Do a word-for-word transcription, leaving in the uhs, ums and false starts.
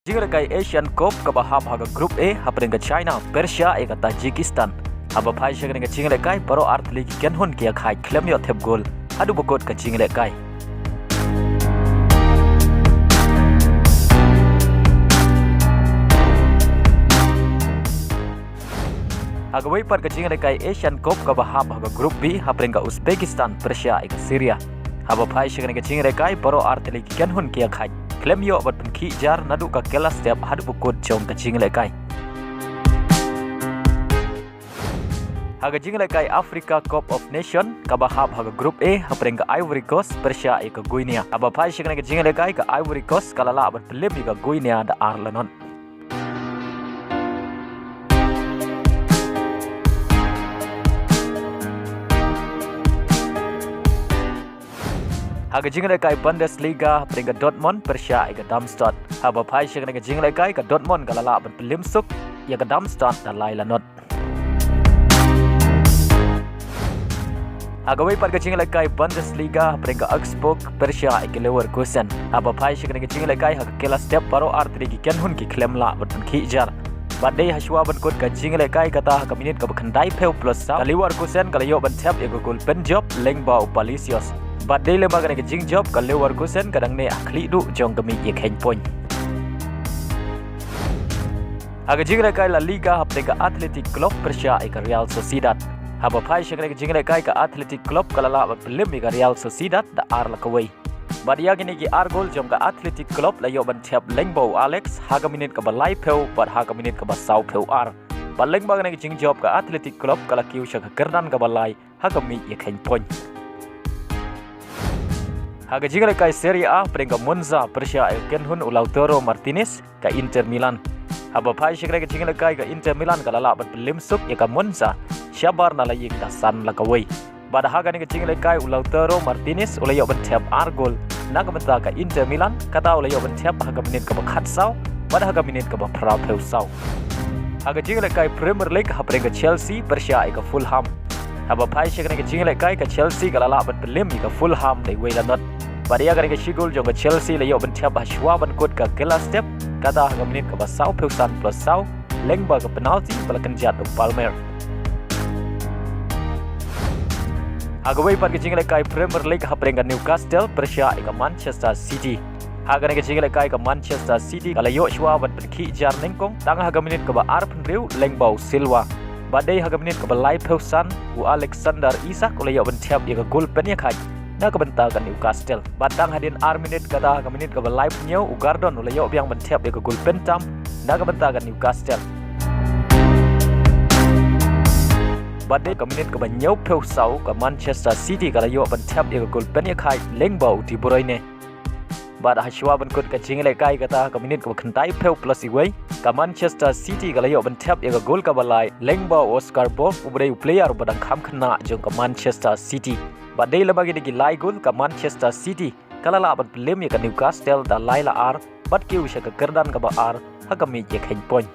Jinglehkai Asian Cup kaba hap ha ka Group A hapdeng ka China pyrshah ïa ka Tajikistan. Haba phai sha kane ka jinglehkai baroh artylli ki kynhun ki ïakhaid khlem ïoh thep gol haduh ba kut ka jinglehkai. Ha kawei pat ka jinglehkai Asian Cup kaba hap ha ka Group B hapdeng ka Uzbekistan pyrshah ïa ka Syria. Haba phai sha kane ka jinglehkai baroh artylli ki kynhun ki ïakhaid khlem ïoh ban pynkhih jar naduh ka kylla step haduh ba kut jong ka jinglehkai. Ha ka jinglehkai Africa Cup of Nation kaba hap ha ka Group A hapdeng ka Ivory Coast pyrshah ïa ka Guinea. Haba phai sha kane ka jinglehkai ka Ivory Coast ka la lah ban pynlip ïa ka Guinea da ar la not. Ha ka jinglehkai Bundesliga hapdeng ka Dortmund pyrshah ïa ka Darmstadt. Haba phai sha kane ka jinglehkai ka Dortmund ka la lah ban pynlip suk ïa ka Darmstadt da lai la not. Ha kawei pat ka jinglehkai Bundesliga hapdeng ka Augsburg pyrshah ïa ka Leverkusen. Haba phai sha kane ka jinglehkai ha ka kylla step baroh artylli ki kynhun ki khlem lah ban pynkhih jar. Bad dei hashwa ban kut ka jinglehkai kata ha ka minit kaba khyndai phew plus saw ka Leverkusen ka la ïoh ban thep ïa ka gol pynjop lyngba u Palacios. Bad dei lyngba kane ka jingjop ka Leverkusen ka dang neh ha khlieh duh jong ka miej ïakheiñ point. Ha ka jinglehkai La Liga hapdeng ka Athletic Club pyrshah ïa ka Real Sociedad. Haba phai sha kane ka jinglehkai ka Athletic Club ka la lah ban pynlip ïa ka Real Sociedad da ar la kawei. Bad ïa kine ki ar gol jong ka Athletic Club la ïoh ban thep lyngba u Alex ha ka minit kaba laiphew bad ha ka minit kaba sawphew ar. Bad lyngba kane ka jingjop ka Athletic Club ka la kiew sha ka kyrdan kaba lai ha ka miej ïakheiñ point. Ha ka jinglehkai Serie A hapdeng ka Monza pyrshah ïa ka kynhun u Lautaro Martinez ka Inter Milan. Haba phai sha kane ka jinglehkai ka Inter Milan ka la lah ban pynlip suk ïa ka Monza shabar na la ïing da san la kawei. Bad ha kane ka jinglehkai u Lautaro Martinez u la ïoh ban thep ar gol na ka bynta ka Inter Milan, kata u la ïoh ban thep ha ka minit kaba khatsaw bad ha ka minit kaba phraphew saw. Ha ka jinglehkai Premier League hapdeng ka Chelsea pyrshah ïa ka Fulham. Haba phai sha kane ka jinglehkai ka Chelsea ka la lah ban pynlip ïa ka Fulham da iwei la not. Bad ïa kane ka shi gol jong ka Chelsea la ïoh ban thep hashwa ban kut ka kylla step, kata ha ka minit kaba sawphew san plus saw lyngba ka penalty ba la kynjat da u Palmer. Ha kawei pat ka jinglehkai Premier League hapdeng ka Newcastle pyrshah ïa ka Manchester City. Ha kane ka jinglehkai ka Manchester City ka la ïoh shuwa ban pynkhih jar nyngkong tang ha ka minit kaba arphew hynriew lyngba u Silva. Bad dei ha ka minit kaba laiphew san u Alexander Isak u la ïoh ban thep ïa ka gol pynïakhaid na ka bynta ka Newcastle. Bad tang hadien ar minit kata ha ka minit kaba laiphew hynñiew u Gordon u la ïoh biang ban thep ïa ka gol pyntam na ka bynta ka Newcastle. Bad dei ka minit kaba hynñiewphew saw ka Manchester City ka la ïoh ban thep ïa ka gol pynïakhaid lyngba u De Bruyne. Bad hashwa ban kut ka jinglehkai kata ha ka minit kaba khyndaiphew plus iwei ka Manchester City ka la ïoh ban thep ïa ka gol kaba lai lyngba u Oscar Bobb uba dei u player uba dang kham khynnah jong ka Manchester City. Bad dei lyngba kine ki lai gol ka Manchester City ka la lah ban pynlip ïa ka Newcastle da lai la ar bad kiew sha ka kyrdan kaba ar ha ka miej ïakheiñ point.